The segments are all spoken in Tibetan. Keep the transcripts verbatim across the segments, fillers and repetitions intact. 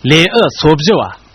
ལེའུ་སོ་བཞི་བ།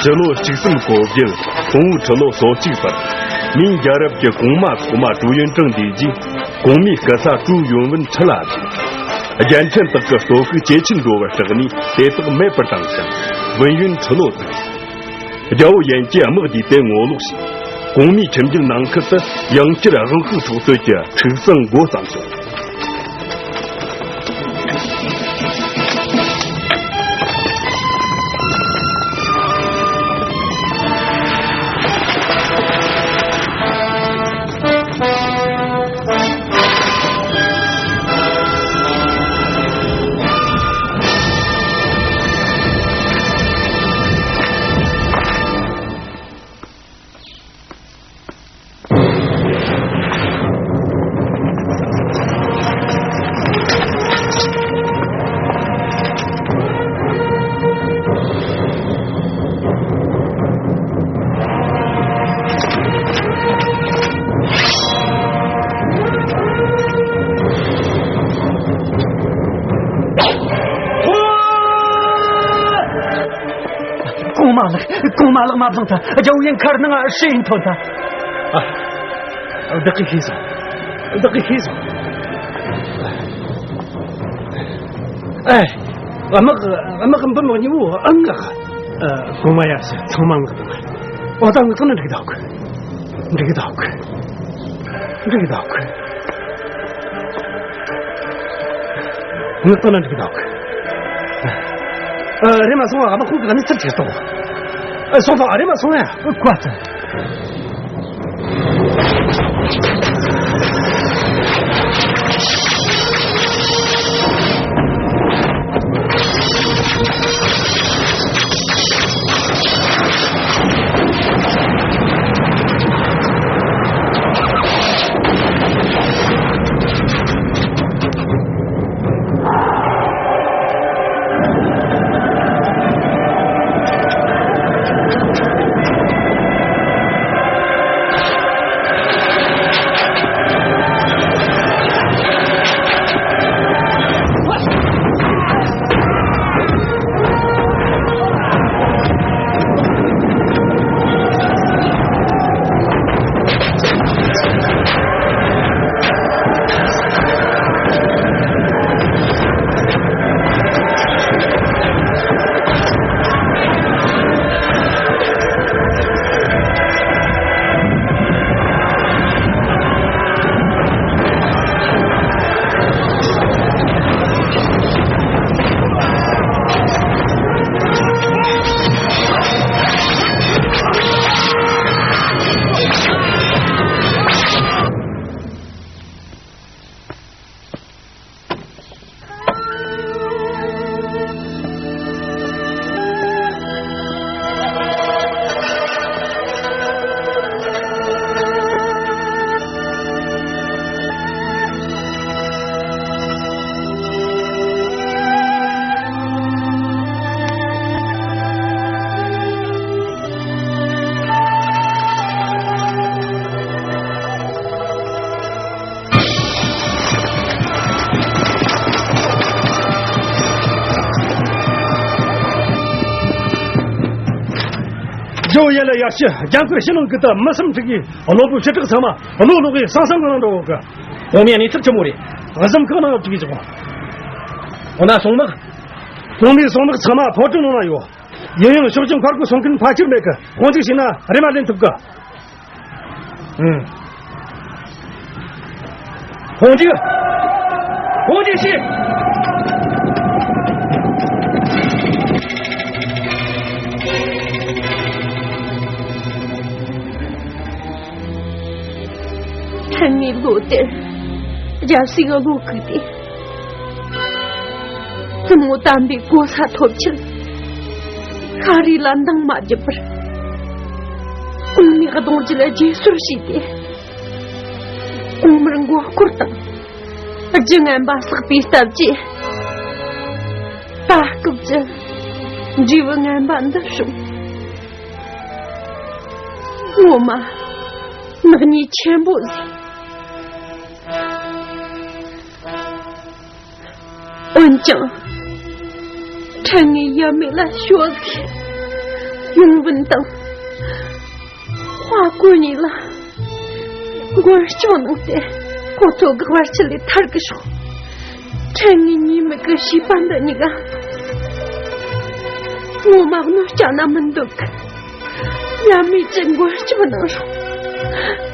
སྤྱི་ལོ་གཅིག་གསུམ་གོ་བརྒྱད། དང་པོའི་ཁྲི་ལོ་སོ་གཅིག་པར། མིང་རྒྱལ་རབས་ཀྱི་གོང་མ་ཐོག་མ་ཀྲུའུ་ཡོན་ཀྲང་འདས་ཀྱིས། གོང་མའི་སྐུ་ཚ་ཀྲུའུ་ཡོན་ཝུན་ཁྲི་ལ་བཞེས། རྒྱལ་ཕྲན་དག་གི་སྟོབས་ཤུགས་ཇེ་ཆེར་འགྲོ་བར་སྐྲག་ནས་དེ་དག་མེད་པར་བཏང་ཞིང་། ཝུན་ཡོན་ཁྲི་ལོ་བཙུགས། རྒྱལ་པོ་ཡན་གྱིས་དམག་བསྡུས་ཏེ་ངོ་ལོག་བྱས། གོང་མའི་ཁྲིམས་རྒྱུད་ནང་ཁུལ་དུ་ཡང་བསྐྱར་དབང་ཤུགས་འཕྲོག་རྩོད་ཀྱི་འཁྲུག་རྩང་འགོ་བརྩམས་སོང་། གོང་མ་ལགས། གོང་མ་ལགས། མ་བཟུང་ཐལ། རྒྱལ་པོ་ཡིན་ཁར་ནང་ཧྲི་ཡིན་ཐོན་ཐལ། ཨ། བདག་གིས་ཤེས་སོང་། བདག་གིས་ཤེས་སོང་། ཨེ། དམག་དམག་འབུམ་གཉིས་པོ་ཨང་ལགས། ཨ། གོང་མ་ཡར་ཞུ། ཚང་མ་མངགས་བཏང་། ཨོ་ད་ངག་ཐོག་ན་འགྲིག་འདུག་འགྲིག་འདུག་འགྲིག་འདུག་ངག་ཐོག་ན་འགྲིག་འདུག་ཨ། རེམ་མ་སོང་། ཨ་མ་ཁོང་གི་གནས་ཚུལ་ཇི་ལྟར་སོང་། ཨ། སོང་སོང་། ཨ། རེམ་མ་སོང་ཡ། ཁོ་ཚོ། ཇོ་ཡན་ལ་ཡར་ཞུ། རྒྱ་མཁར་ཕྱི་ནང་གི་ད་མི་སེམས་འཁྲུག་གི་སློབ་བུ་ཞི་དྲག་ཚང་མ་བློ་ལོག་གི་སང་སང་གི་ནང་འགྲོ་གི། གོང་མའི་གནས་ཚུལ་ཆི་མོ་རེད། གཟིམ་ཁང་ནང་འཁྲུག་གི་ཅི་གོ། འོ་ན་སྲུང་དམག་གོང་མའི་སྲུང་དམག་ཚང་མ་ཕོ་བྲང་ནང་ན་ཡོད། ཡིན་ཡང་ཕྱོགས་ཀྱི་མཁར་གོ་སྲུང་མཁན་ཕལ་ཆེར་མེད་གི། ཁོང་ཅིག་བྱས་ན་རེམ་མ་ལེན་ཐུབ་གི། ཧོང་ཅི། ཧོང་ཅི་ཤི། ཕྲན་ངའི་ལོ་དེར་རྒྱལ་སྲས་ཀྱི་བློ་བཀུག་སྟེ། བཙུན་མོ་དམ་པའི་གོ་ས་ཐོབ་ཕྱིར་ཤཱ་རིའི་ལ་འདང་མ་བརྒྱབ་པར། གོང་མའི་གདུང་རྒྱུད་བརྗེད་སོར་བྱས་ཏེ། གོང་མར་མགོ་སྐོར་དང་རྒྱུ་ངན་པ་བསགས་པའི་སྟབས་ཀྱིས། ད་སྐབས་ཀྱི་འབྲས་བུ་ངན་པ་འདི་བྱུང་། ངོ་མ་ནག་ཉེས་ཆེན་པོ་ཟིག་འོན་ཀྱང་། ཕྲན་ངས་ཡབ་མེས་ལ་ཞུ་ཟིག་ཡོང་འབུན་དང་། དཔའ་བཀོད་གཉིས་ལ་མགོན་སྐྱོབ་གནང་སྟེ། ཁོ་ཚོ་དགག་པར་ཆེད་ལས་ཐར་གི་ཤོག་ཕྲན་ངས་ཉེས་མེད་ཀྱི་བྱིས་པ་འདི་གཉིས་ཀ་ངོ་མ་གནོད་སྐྱེལ་ན་མི་འདོད་གི་ཡབ་མེས་ཀྱིས་མགོན་སྐྱོབ་གནང་རོགས།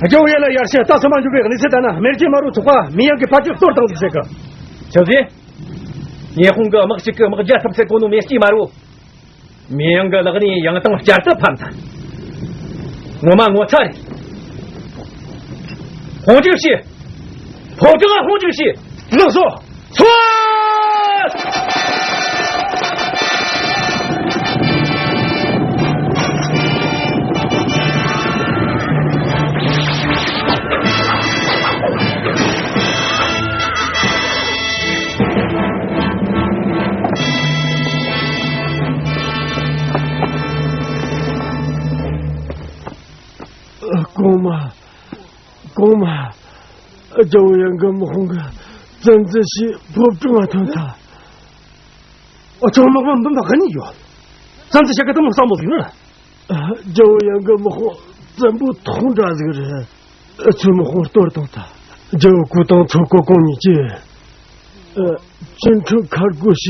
རྒྱལ་བོ་ཡན་ལགས་ཡར་ཞུ། རྟ་ཚང་མ་འཇུག་པའི་གནས་ཚུལ་ལྟར་ན། མེ་ལྕེ་དམར་པོ་ཚོགས་པ་མེ་ཡང་གི་ཕ་ཅིག་གཏོར་བཏང་ཟིག་བྱེད་གི་ཆོག་ཟིག་ཉི་ཧོང་གི་དམག་གཅིག་གི་དམག་བརྒྱ་ཐམ་ཟེར་གོ་ནོ་མེ་ལྕེ་དམར་པོ། མེ་ཡང་གི་ལག་ནས་ཡང་དང་བསྐྱར་དུ་ཕམ་ཐལ། ངོ་མ་ངོ་ཚ་རེད། ཧོང་ཅིག་ཤི། ཕོ་བྲང་ཧོང་ཅིག་ཤི། ལགས་སོ། ཚུར། གོང་མ། གོང་མ། རྒྱལ་བོ་ཡང་གི་དམག་དཔུང་གིས་བཙན་འཛུལ་བྱས་ཕོ་བྲང་ང་ཐོན་ཐལ། ཨ་ཅང་དམག་དཔུང་འདི་འདྲ་ག་ནས་ཡོད། བཙན་འཛུལ་བྱེད་གི་དེ་མོ་བསམ་བློ་ཟིག་ནི། རྒྱལ་བོ་ཡང་གི་དམག་དཔུང་བཙན་པོ་ཐོག་འདྲ་ཟིག་རེད། ཨ་ཚོའི་དམག་དཔུང་གཏོར་བཏང་ཐལ། རྒྱལ་བོ་སྐུ་དང་ཚོ་ཀོ་ཀོང་གཉིས་ཀྱིས་ཨ་ཅིན་ཁྲུ་ཁ་རྒོད་བྱས་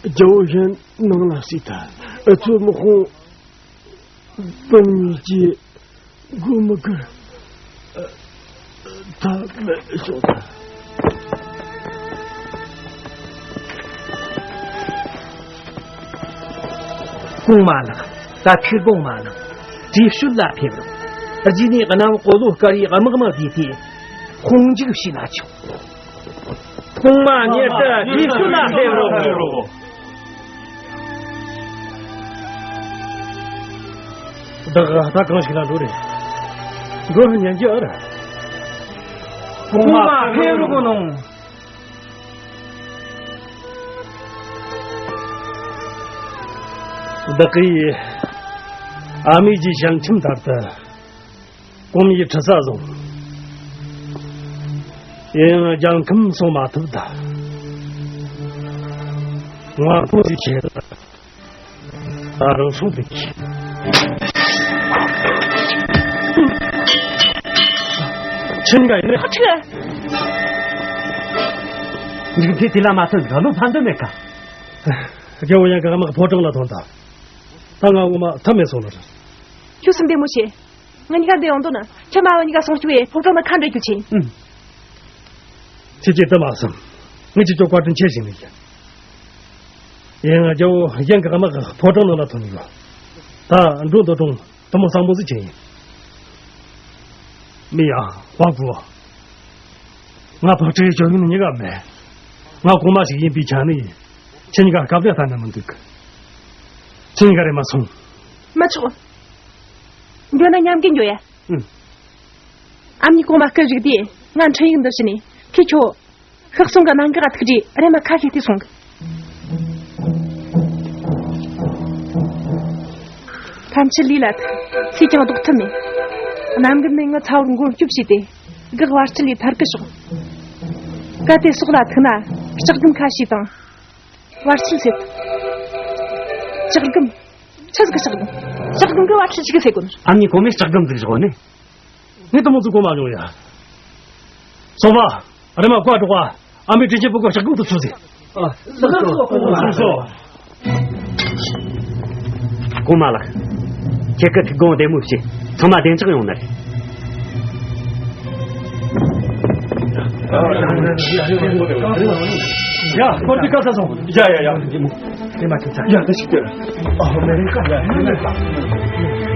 རྒྱལ་བོ་ཡན་ནང་ལ་བསུས་ཐལ། ཨ་ཚོའི་དམག་དཔུང་དཔོན་གཉིས་ཀྱིས་སྒོ་མི་ཁུར། ད་མེད་ཤོག་ད། གོང་མ་ལགས། ད་ཁྱེད་གོང་མ་ལགས། བྲེ་ཤོད་ལ་ཕེབས་རོགས། རྗེས་ནས་གནམ་འོག་གོ་ལོ་དཀར་བའི་དམག་མི་བསྡུས་ཏེ་དཔུང་འཇུག་བྱས་ན་ཆོག་གོང་མ་ཉེ་དུ་བྲེ་ཤོད་ལ་ཕེབས་རོགས། བདག་ད་གང་ཞིག་ལ་འགྲོ་རེད། འགྲོ་ཉན་གྱི་ཨ་ར། གོང་མ་ཕེབས་རོགས་གནང་། བདག་གིས་ཨ་མེས་ཀྱི་ཞལ་ཆེམས་ལྟར་དུ། གོང་མའི་ཁྲི་ས་བཟུང་། ཡང་རྒྱལ་ཁམས་སྲུང་མ་ཐུབ་ད། ང་ཁོང་གི་ཆེད་དུ་ད་རང་སྲུང་དུ་གྱིས། ཆིན་ག་ཡིན་ནི། ཁ་ཁྲིག་འཇིག་རྟེན་དེ་ལ་མ་ཐོན་ར་ལུག་ཕན་འདོད་མེད་ཀ་རྒྱལ་བོ་ཡང་གི་དམག་ཕོ་བྲང་ལ་ཐོན་ད། ད་ང་ངོ་མ་ཐབས་མེད་སོང་ལ་རེད། ཁྱོད་སེམས་བདེ་མོ་བྱེད། ང་གཉིས་ཀ་འདི་ཡོང་དོ་ན་ཁྱེད་མ་བ་གཉིས་ཀ་སྲུང་སྐྱོབ་བྱས་ཕོ་བྲང་ན་ཁ་འདྲེ་རྒྱུ་ཆེ། ཨུམ། ཁྱེད་ཀྱིས་དེ་མ་བསམ། ངས་ཁྱེད་ཚོ་བཀའ་དྲིན་ཆེ་ཞིག་ནི་ཡིན། ཡང་རྒྱལ་བོ་ཡང་གི་དམག་ཕོ་བྲང་ནང་ལ་ཐོན་ཡོད། ད་འགྲོ་འདོད་རུང་དེ་མོ་བཟང་པོ་ཟིག་ཆེ་ཡིན། མི་ཡ་དཔའ་བོ། ང་ཕག་ཁྲིའི་ཇོ་ཡུན་གཉིས་ཀ་མེད། ང་གོང་མ་ཞིག་ཡིན་པའི་ཆ་ནས་ཁྱེད་གཉིས་ཀ་སྐབས་རེ་ལྟ་ན་མི་འདུག་ཁྱེད་གཉིས་ཀ་རེ་མ་སོང་། མི་ཆོག་འགྱོ་ན་མཉམ་གི་འགྱོ་ཡ། ཨུམ། ཨ་མྱེས་གོང་མ་སྐད་བཞུགས་དུས་ང་འཕྲིན་ཡིག་འདི་བྱིན་ནས་ཁྱེད་ཁྱོད། ཤག་སོང་གི་ནང་གི་ཐུག་རྗེས་རེམ་མ་ཁ་ཤས་ཏེ་སོང་གི་ཐམས་ཅད་ལུས་ལ་ཐུག་སུས་ཀྱང་ལྡོག་ཐབས་མེད། གནམ་གུར་ནས་ངའི་ཚ་བོར་མགོན་སྐྱོབ་བྱས་ཏེ། སྒེག་བར་ཆད་ལས་ཐར་གི་ཤོག་གལ་ཏེ་སྲོག་ལ་ཐུག་ན་ལྕགས་རྒན་ཁ་ཤས་དང་། བར་ཆད་སེལ། ལྕགས་རྒན། ཆི་ཟིག་གི་ལྕགས་རྒན། ལྕགས་རྒན་གི་བར་ཆད་ཅིག་གི་སེལ་གོ་ནི། ཨ་མྱེས་གོང་མས་ལྕགས་རྒན་འཛུགས་བཞག་ནི། ངས་དེ་མོ་ཟིག་གོ་མ་མྱོང་ཡ། སོང་བ། རེམ་མ་བཀའ་སྒྲོགས་པ། ཨ་མའི་དྲིན་ཆེན་པོ་གི་ལྕགས་སྒམ་དུ་ཚུར་ཟིན། ཨ། ལགས་སོ། ལགས་སོ། གོང་མ་ལགས། ཁྱེད་ཀྱི་ཐུགས་དགོངས་བདེ་མོ་བྱས། ཚང་མ་བདེ་འཇགས་ཡོང་ནི་རེད། ཡ། ཁོ་ཚོ་ག་ས་སོང་། ཡ་ཡ་ཡ། དེ་མ་ཐུག་ཚར། ཡ། ད་ཞིག་སྟེར། ཨ། མེ་ཁ། ཡ། མེ་ཁ།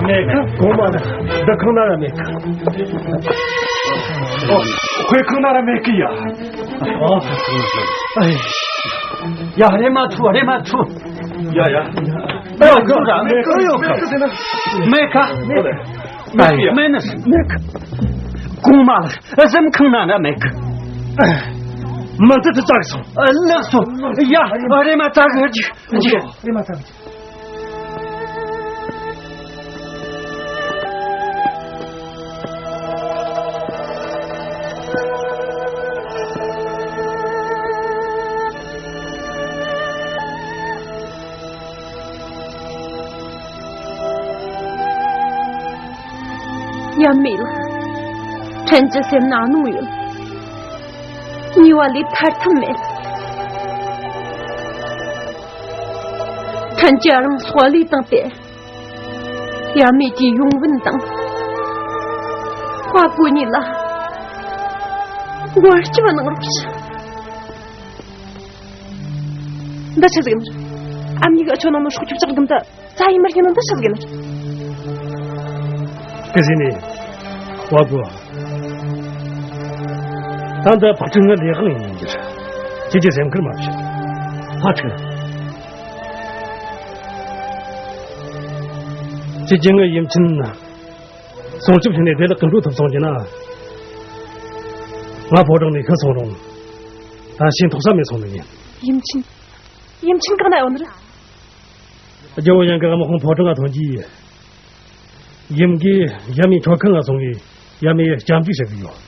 མེ་ཁ། གོང་མ་ལགས། འདི་ཁང་ནང་ལ་མེ་ཁ། ཨོ། ཁོའི་ཁང་ནང་ལ་མེ་ཁ་ཡ། ཨོ། ཨེ། ཡ། རེམ་མ་ཐུག་རེམ་མ་ཐུག་ཡ་ཡ། ཨོ། ཁོ་ར་མེ་ཁ་ཡོད་ཁ། མེ་ཁ། མེ་ཁ། མེ་ནི། མེ་ཁ། གོང་མ་ལགས། གཟིམ་ཁང་ནང་ན་མེད་གི། མི་ཚེ་དུ་བཅག་སོང་། ཨ། ལགས་སོ། ཡ། རེམ་མ་ད་གི་ཅིག་རེམ་མ་ད་གི་ཅིག་ཡ། མི་ལ། ཕྲན་གྱི་སེམས་ན་གནོང་ཡོད། ཉེས་པ་ལས་ཐར་ཐབས་མེད། ཕྲན་གྱི་རང་སྲོག་བློས་བཏང་སྟེ། ཡ། མི་གྱི་ཡོང་བུན་དང་། ཧྭ་གོ་གཉིས་ལ་མགོན་སྐྱབས་གནང་རོགས་ཞུ། འདི་ཆི་ཟིག་ཡིན། ཨ་མྱེས་གི་ཨ་ཆོ་ནང་ནོ་སྲོག་སྐྱོབ་ལྕགས་རྒན་དེ། རྩ་ཡི་མར་ཡིན་ནོ་འདི་ཆི་ཟིག་ཡིན། དེ་ཟིན་ནས་བ་གོ། ད་འདི་ཕག་ཁྲིག་ངའི་ལས་དབང་ཡིན་གྱི། ཁྱེད་ཀྱིས་སེམས་ཁུར་མ་བྱེད། ཕག་ཁྲིག་ཁྱེད་ཀྱིས་ངའི་ཡུམ་ཆེན་སྲུང་སྐྱོབ་བྱས་ནས་བདེ་ལེགས་ཀྱི་འགྲོ་ཐུབ་སོང་གྱི་ན། ང་ཕོ་བྲང་ནས་ཤི་སོང་རུང་། ད་ཤི་ཐོག་ས་མེད་སོང་ནི་ཡིན། ཡུམ་ཆེན། ཡུམ་ཆེན་གང་ན་ཡོད་ནི་རེད། རྒྱལ་པོ་ཡང་གི་དམག་དཔུང་ཕོ་བྲང་ང་ཐོན་རྗེས། ཡུམ་གྱིས་ཡབ་མེས་མཆོད་ཁང་ང་སོང་བས་ཡབ་མེས་སྐྱབས་འཇུག་བྱེད་ཀྱི་ཡོད།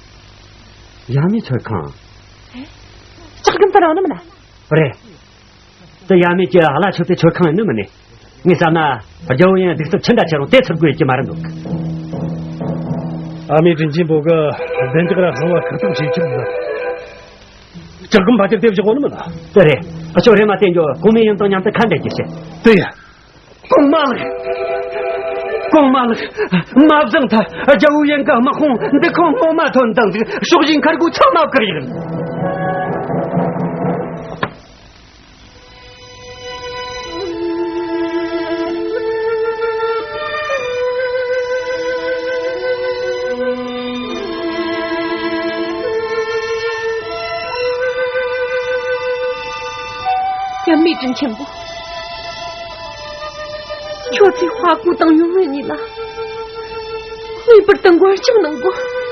ཡབ་མེས་མཆོད་ཁང་། ལྕགས་རྒན་དེ་རང་ནི་མིན་ན། རེད། དེ་ཡབ་མེས་ཀྱི་བླ་མཆོད་པའི་མཆོད་ཁང་ཡིན་ནི་མིན་ནི། ངས་བསམ་ན་རྒྱལ་པོ་ཡང་གདུག་རྩུབ་ཆི་འདྲ་ཆེ་རུང་དེ་ཚུར་དགོས་ཀྱི་མ་རེད་འདུག་ཨ་མའི་དྲིན་ཆེན་པོ་གི་བདེ་འཇགས་ར་གསང་བ་ཁག་ཐེག་བྱེད་ཆེད་དུ། ལྕགས་རྒན་ཕ་ཁྱེར་དེ་བཞག་གོ་ནི་མིན་ན། དེ་རེད། ཨ་ཆོ་རེམ་མ་བསྟན་རྒྱུ། གོང་མའི་ཡུམ་དང་མཉམ་དུ་ཁ་འབྲལ་རྒྱུ་བྱེད། དེ་ཡ། གོང་མ་ལགས། གོང་མ་ལགས། མ་བཟང་ཐལ། རྒྱལ་པོ་ཡང་གི་དམག་དཔུང་འདི་ཁོང་ངོ་མ་ཐོན་དང་ཟིག་ཕྱོགས་བཞིའི་མཁར་སྒོ་ཚང་མ་བཀག་ཡིན། ཡབ་མེས་དྲིན་ཆེན་པོ། ཁྱོད་ཚོས་ཧྭ་གོ་དང་ཡུང་ཝེ་གཉིས་ལ་ངེས་པར་དུ་མགོན་སྐྱབས་གནང་དགོས།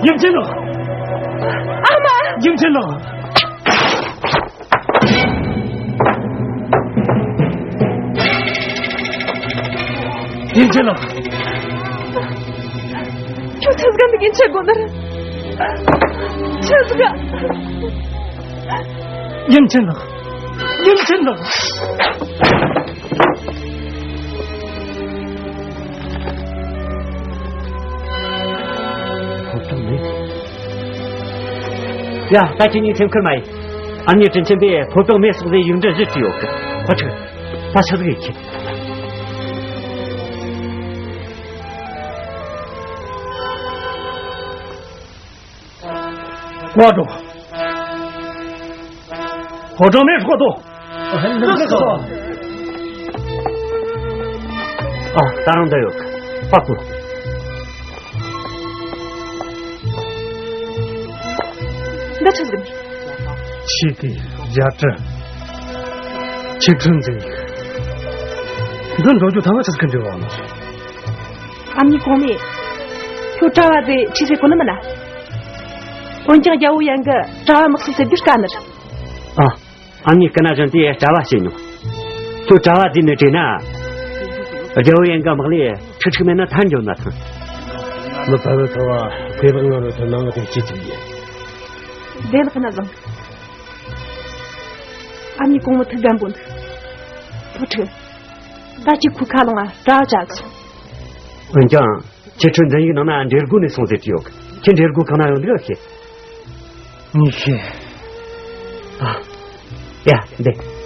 ཡུམ་ཆེན་ལགས། ཨ་མ། ཡུམ་ཆེན་ལགས། ཡུམ་ཆེན་ལགས། ཁྱོད་ཆི་ཟིག་ག་འདི་གིན་ཆེ་དགོས་ནི་རེད། ཆི་ཟིག་ག་ཡུམ་ཆེན་ལགས། ཡུམ་ཆེན་ལགས། ཕོ་བྲང་མེད། ཡ། ད་ཁྱེད་གཉིས་སེམས་ཁུར་མ་ཡེད། ཨ་མྱེས་དྲིན་ཆེན་པས་ཕོ་བྲང་མེ་སྲེག་ཟེར་ཡིག་འབྲུ་བཞི་བྲིས་ཡོད་གི། ཕོ་ཁྲིག་ད་ཆི་ཟིག་ཡེད་ཁྱེད། ང་འགྲོ། ཕོ་བྲང་ནས་ཧྲོག་ཏོ། ཨ། ད་རུང་འདི་ཡོད། པགས་པོ། འདི་ཆི་ཟིག་ནི། ཆི་དེ་རྒྱ་གྲི། ཆི་ཁྲི་འཛིན་ཡིག་འདི་འགྲོ་རྒྱུ་ཐ་མ་ཆི་ཟིག་གི་འབྲེལ་བ་མ་རེད། ཨ་མྱེས་གོང་མས། ཁྱོད་གྲྭ་བ་དེ་ཁྲིད་ཟེར་གོ་ནི་མིན་ན། འོན་ཀྱང་རྒྱལ་བོ་ཡན་གྱི་གྲྭ་བ་དམག་སོགས་ཟེར་རྒྱུ་དཀའ་ནི་རེད། ཨ། ཨ་མྱེས་སྐུ་ན་གཞོན་དེས་གྲྭ་བ་བྱས་མྱོང་། ཁྱོད་གྲྭ་བ་བསྡུས་ནས་བྲོས་ན། རྒྱལ་བོ་ཡན་གྱི་དམག་ལས་ཁྲིག་ཁྲིག་མེད་ན་ཐར་འགྱོ་མ་ཐང་། མི་ཕལ་བའི་ཚོ་བ་དགེ་ལགས་ང་རོ་ཐོན་ནང་དེ་སྐྱིད་ཅིག་ཡིན། བདེ་ལེགས་ན་བཟང་། ཨ་མྱེས་གོང་མ་ཐུགས་དམ་པོ་འདུག་ཐུགས་ཁྲོ། ད་ཅི་ཁུ་ཁ་ལོང་ང་གྲྭ་བ་བྱ་གི་སོང་། འོན་ཀྱང་། ཁྱེད་ཁྲོད་འཛིན་ཡིག་ནང་ན་འབྲས་རྒོད་ནས་སོང་ཟེར་གྱི་ཡོད། ཁྱེད་འབྲས་རྒོད་གང་ན་ཡོད་འདུག་ཤེས། ངས་ཤེས། ཨ། ཡ། འདི།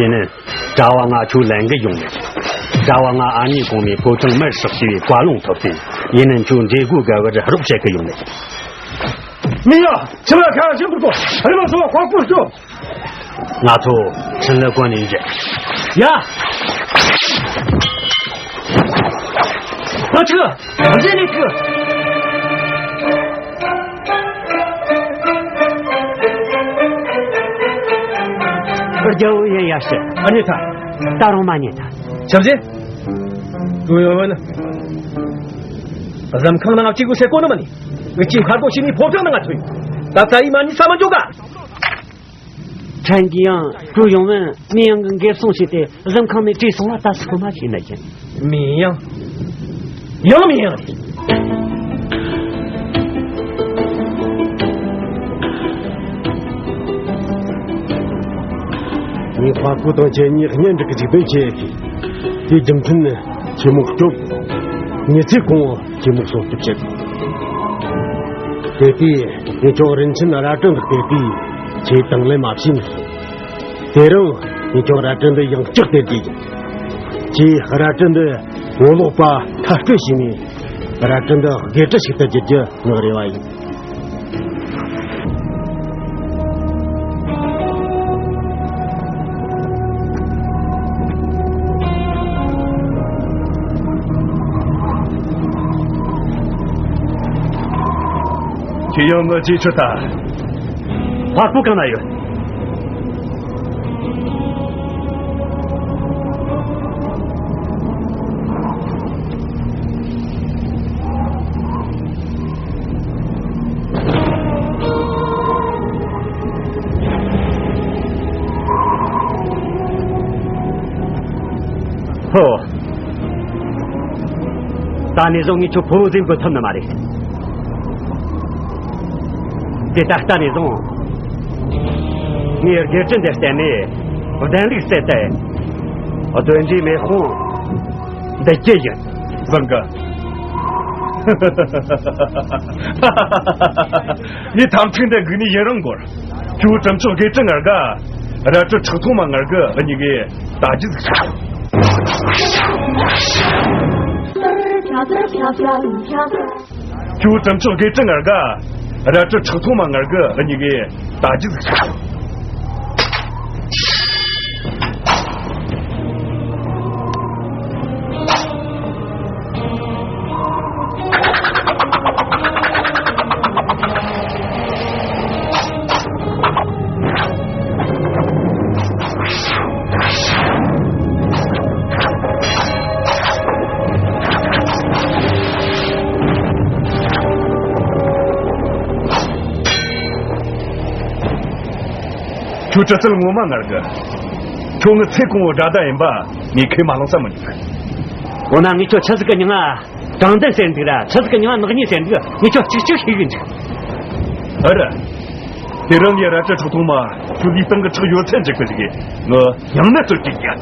ཡིན་ནི། གྲྭ་བ་ང་ཁྱོད་ལེན་གི་ཡོང་ནས། གྲྭ་བ་ང་ཨ་མྱེས་གོང་མའི་ཕོ་བྲང་མར་ཧྲག་ཅེས་པའི་བཀའ་ལུང་ཐོབ་སྟེ། ཡིན་ནི་ཁྱོད་འབྲས་རྒོད་དགའ་བར་རོགས་བྱེད་གི་ཡོང་ནས། མི་ཡ། ཁྱེད་ལ་ཁ་ཞིག་འདུག་གོ། ཨ་རི་མ་སོ་ཁོག་པོ་སྐྱོ། ང་ཚོ་ཁྲིན་ལ་གོ་ནས་འཇལ། ཡ། ཨ་ཆུ། ཨ་ཟེ་ནི་ཆུ། རྒྱལ་བོ་ཡན་ཡ་ཤི། ཨ་ཉེ་ཐ། ད་རུང་མ་ཉེ་ཐ། ཆབ་ཟེ། ཡོ་ཡོ་ཡོ་ན། གཟིམ་ཁང་ནང་གཅིག་གུ་སེ་གོ་ནི་མ་ནི། ངི་ཅི་ཁར་གོ་ཤི་ནི་ཕོ་བྲང་ནང་ང་ཚུད། ད་ད་ཡི་མ་ནི་ས་མ་འཇོག་ག། ཕྲན་གྱིས་ཡང་བྲོས་ཡོང་བས་མི་ཡང་གི་འགེབས་སྲུང་བྱས་ཏེ་གཟིམ་ཁང་ནས་བྲོས་སོང་བ་ད་སོ་མ་ཤེས་ན་ཡིན། མི་ཡང་། ཡང་མི་ཡང་། ངས་དཔའ་བོ་དང་ཁྱེད་གཉིས་གཉེན་སྒྲིག་གི་འཇིག་རྟེན་ཆེ་གི། དེའི་རྒྱུ་མཚན་ནི་ཁྱེད་མོ་སྐྱོབ། ཉི་ཚེ་གང་བོ་ཁྱེད་མོ་སྲུང་སྐྱོབ་བྱེད། དེ་དུས་ངས་ཁྱོད་རིན་ཆེན་རལ་གྲི་འདི་སྟེར་དུས་ཁྱེད་དང་ལེན་མ་བྱས་ནས་སོང་། དེ་རིང་ངས་ཁྱོད་རལ་གྲི་འདི་ཡང་བསྐྱར་སྟེར་རྒྱུ་ཡིན། ཁྱེད་རལ་གྲི་འདི་ངོ་ལོག་པ་མཐར་སྐྲོད་བྱས་ནས་རལ་གྲི་འདི་དགེ་ཁྲི་ཞིག་ཏུ་བསྒྱུར་རྒྱུ་ངའི་རེ་བ་ཡིན། ཁྱེད་ཡང་ངའི་རྗེས་ཁྲིད་དང་། ཕག་པོ་གང་ན་ཡོད། ཧོ། ད་ནས་བཟུང་ངས་ཁྱོད་ཕོ་བོ་འཛིན་དགོས་ཐུབ་ནི་མ་རེད། དེ་ད་ལྟ་ནས་བཟུང་ངས་སྒེར་དྲིན་དེ་བརྟེན་ནས་བདེན་ལུགས་བསལ་ཏེ། གདོན་འདྲེ་མེ་དཔུང་འདི་སྐྱེ་ཡིན། བཟང་གི། ངས་དམ་ཚིག་འདི་སྒུག་ནས་ཡུན་རིང་འགོར། ཁྱོད་གྲུབ་མཆོག་དགེ་ཁྲི་ངར་ག་རལ་གྲི་ཁྲག་འཐུང་མ་ངར་གི་གཉིས་ཀའི་ད་རྒྱུ་ཟིག་ཁྱོད་གྲུབ་མཆོག་དགེ་ཁྲི་ངར་ག་རལ་གྲི་ཁྲག་འཐུང་མ་ངར་གི་གཉིས་ཀའི་ད་རྒྱུ་ཟིག་ཁྱོད་གྲི་རྩལ་ངོ་མ་ངར་གི། ཁྱོད་ངའི་ཚེ་གང་བོའི་དགྲ་ཟླ་ཡིན་པ་ངས་ཁས་མ་བླངས་ས་མི་འདུག་འོ་ན་ངས་ཁྱོད་ཆི་ཟིག་གི་མྱིང་ང་དྲང་བདེན་ཟེར་འདུག་ར། ཆི་ཟིག་གི་མྱིང་ང་ནག་ཉེས་ཟེར་འདུག་ངས་ཁྱོད་གཅིག་གཅིག་ཤེས་གི་འདུག་ཨ་ར། དེ་རིང་ངས་རལ་གྲི་ཁྲག་འཐུང་མ་ཁྱོད་ལུས་སྟེང་གི་ཁྲག་ཡོད་ཚད་འཇིག་པའི་ཟིག་གི་ངོ་ཡང་ན་རྩོད་ཀྱི་ཡ།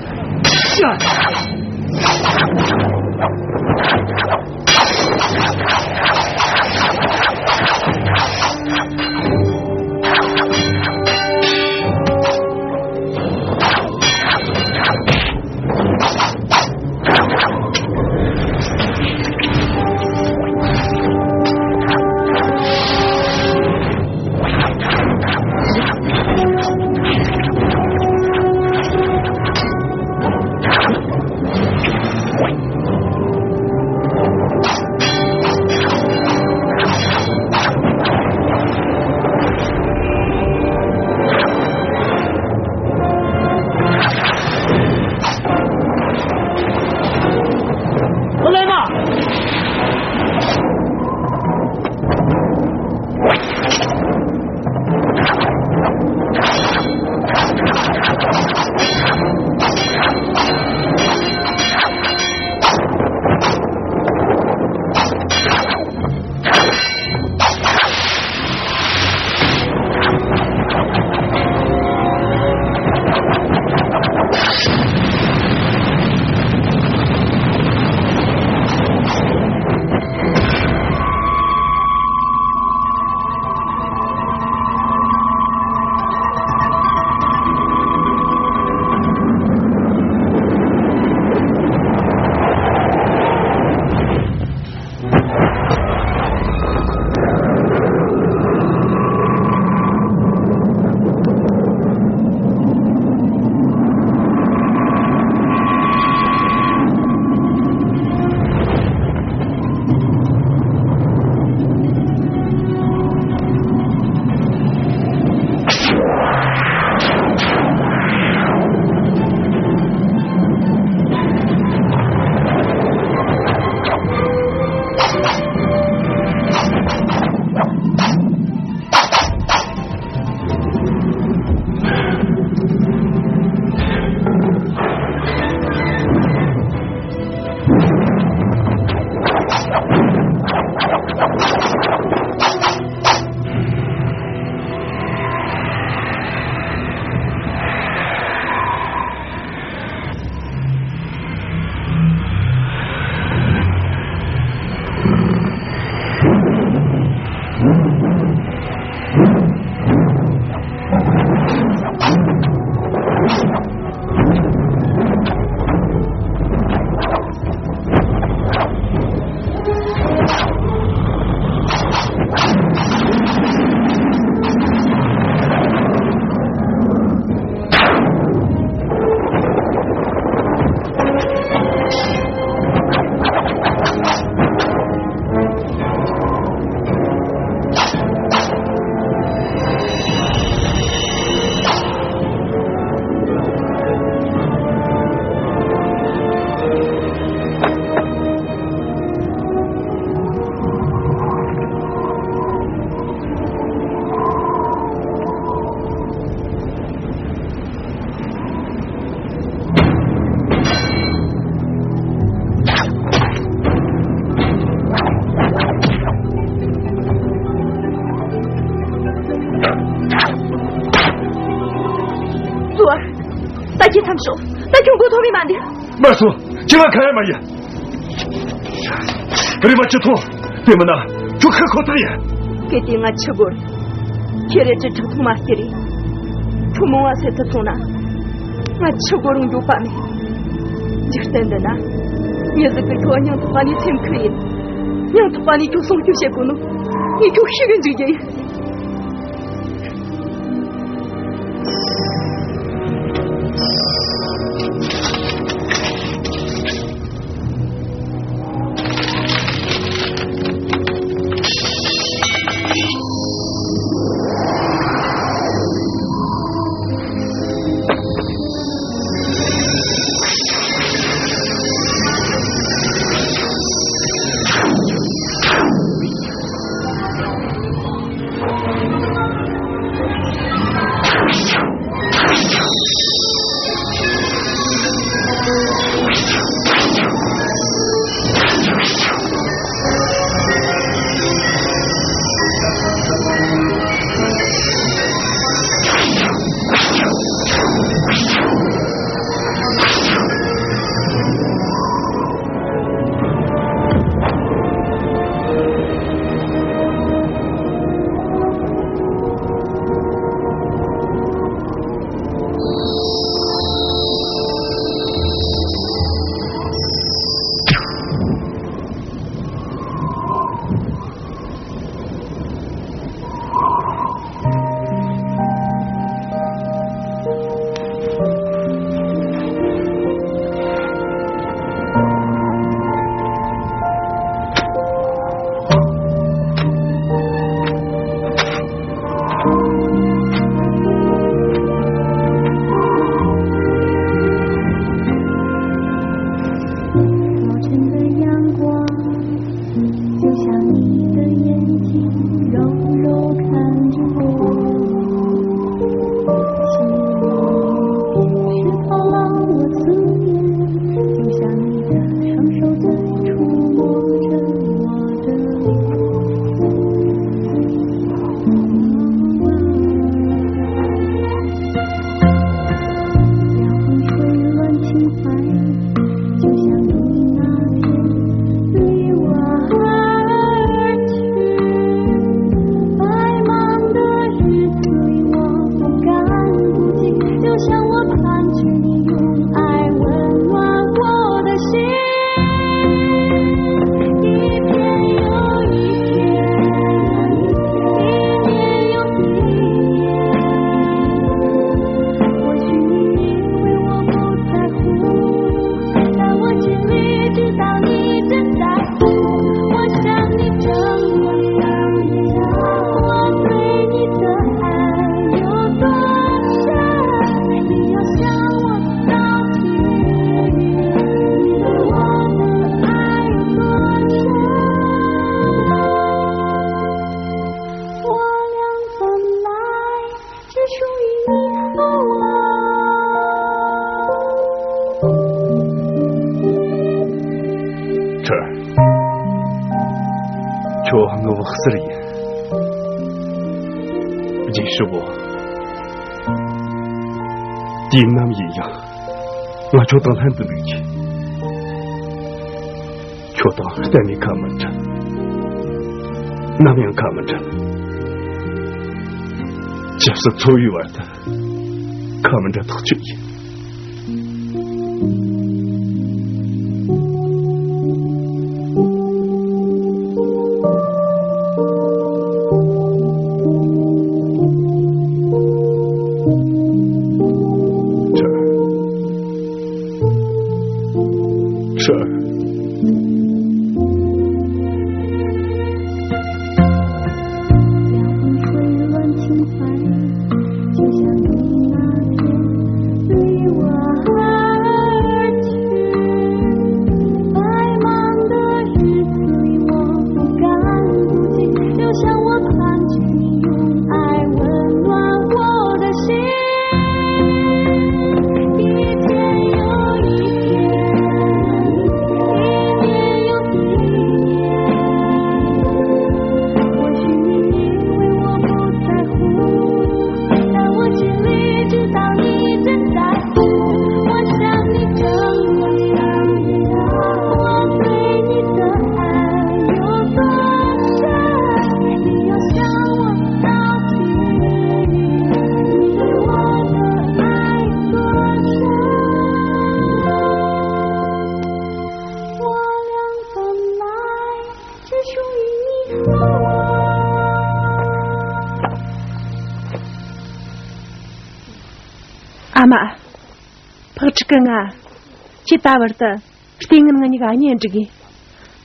ཙུའུ། ད་ ཁྱེད་མཚམས་ཞོག་ད་ཁྱོད་མགོ་ཐོག་མི་མ་འདི། མ་སོང་། ཁྱེད་མ་ཁ་ཡ་མ་ཡ། རེ་བ་ཅི་ཐོང་། དེ་མིན་ན་ཁྱོད་ཁ་ཁོ་ཐག་ཡ། གལ་ཏེ་ང་འཆི་དགོས། ཁྱེད་རེ་ཅི་ཁྲག་འཐུང་མ་སྐྱེ་རེ། ཁྱོད་མོ་བ་སེ་ཐུ་སོང་ན། ང་འཆི་དགོས་རུང་འགྱོད་པ་མེད། འཇིག་རྟེན་འདི་ན། མྱི་ཟིག་གི་ཁྱོད་སྙིང་ཐག་པ་ནས་སེམས་ཁུར་ཡིན། སྙིང་ཐག་པ་ནས་ཁྱོད་སྲུང་སྐྱོབ་བྱེད་དགོས་ནོ། ངས་ཁྱོད་ཤེས་གི་འཇུག་རྒྱུ་ཡིན།早晨的阳光，就像你的眼睛，柔柔看着我。心里是否让我思念，就像你的双手在触摸着我的。 ཁྲི། ཁྱོད་ངའི་བག་གསར་ཡིན། རྗེས་ཧྲིལ་བོ། དུས་ནམ་ཡིན་ཡང་། ང་ཁྱོད་དང་ལྷན་དུ་འདུག་གི། ཁྱོད་དང་གཏན་ནས་ཁ་མི་འབྲལ། ནམ་ཡང་ཁ་མི་འབྲལ། ཇི་སྲིད་འཚོ་བའི་བར་དུ་ཁ་མི་འབྲལ་ཐག་ཆོད་ཡིན། ཁྲི། ཁྲི། ཨ་མ། ཕག་ཕྲུག་གི་ང་། ཁྱེད་ད་བར་དུ་ལྟས་ངན་ང་གཉིས་ཀ་གཉེན་སྒྲིག་གི།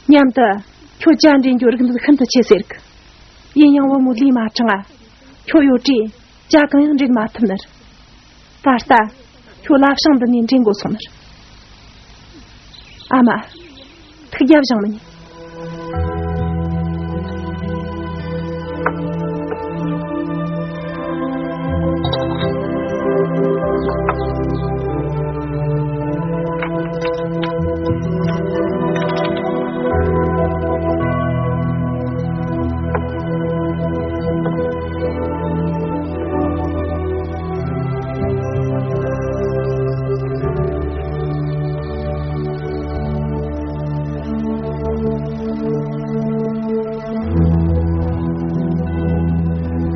མཉམ་དུ་ཁྱོད་ཇ་འདྲེན་རྒྱུ་རིག་འདོད་ཤིན་ཏུ་ཆེ་ཟེར་གི། ཡིན་ཡང་བུ་མོ་ལུས་མ་གྲང་ང་། ཁྱོད་ཡོད་དུས་ཇ་གང་ཡང་འདྲེན་མ་ཐུབ་ནི་རེད། ད་ལྟ་ཁྱོད་ལྷ་བྱང་འདི་ནས་འདྲེན་དགོས་སོང་ནི་རེད། ཨ་མ། ཐུགས་རྒྱལ་བཞེངས་མི་ཉན།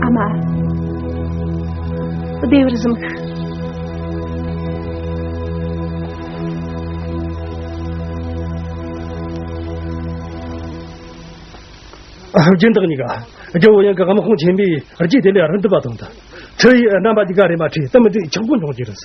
ཨ་མ། བདེ་བར་བཟུང་། རྒྱུན་བདག་གཉིས་ཀ། རྒྱལ་བོ་ཡང་གི་དམག་དཔུང་ཆེན་པོས་རྒྱུད་དེ་ལས་རིམ་འདུ་བ་དང་དུ། ཁྲི་ཡི་རྣམ་པ་འདི་ག་རེ་མ་ཁྲི་དུ་མི་འདྲི་ཆག་སྒོ་འབྱུང་གི་རེད།